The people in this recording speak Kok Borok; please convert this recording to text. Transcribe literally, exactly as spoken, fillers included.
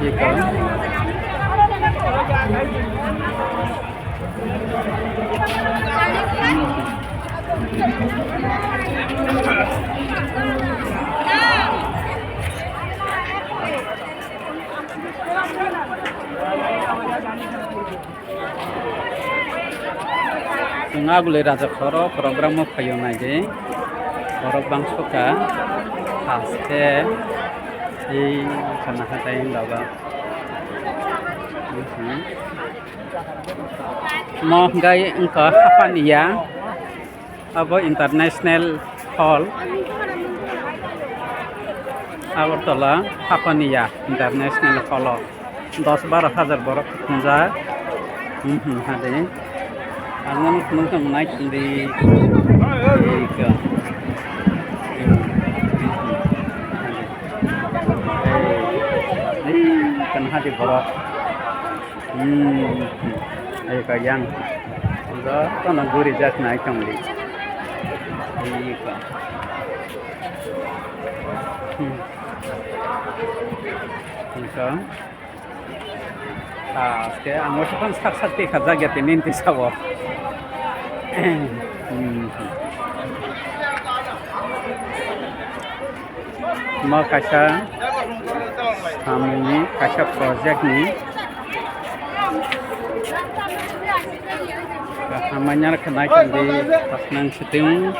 Chwng agulwi raja khoro program o phaio naidi. Borok bangsoka haste ei khana hatai hindaga. Mo hwnkhe wngkha hapaniya. Abo International Hall, Agartala, Hapaniya International Hall o dos baro hajar borok thumjak. Hmm, hmm, hadi. Ang nang nang tong nai tong di. Ika. Kan hadi borok. Hmm, hmm. Ika yang. Jotono guri jak nai tong di. Ika. Hmm. Ika. Aske ang waisa phano sak sak twi kha jak ya tini twi sabo. Hmm. Mo kaisa samungni kaisa project ni. Hamanya khe nai tong di, pas nang shooting.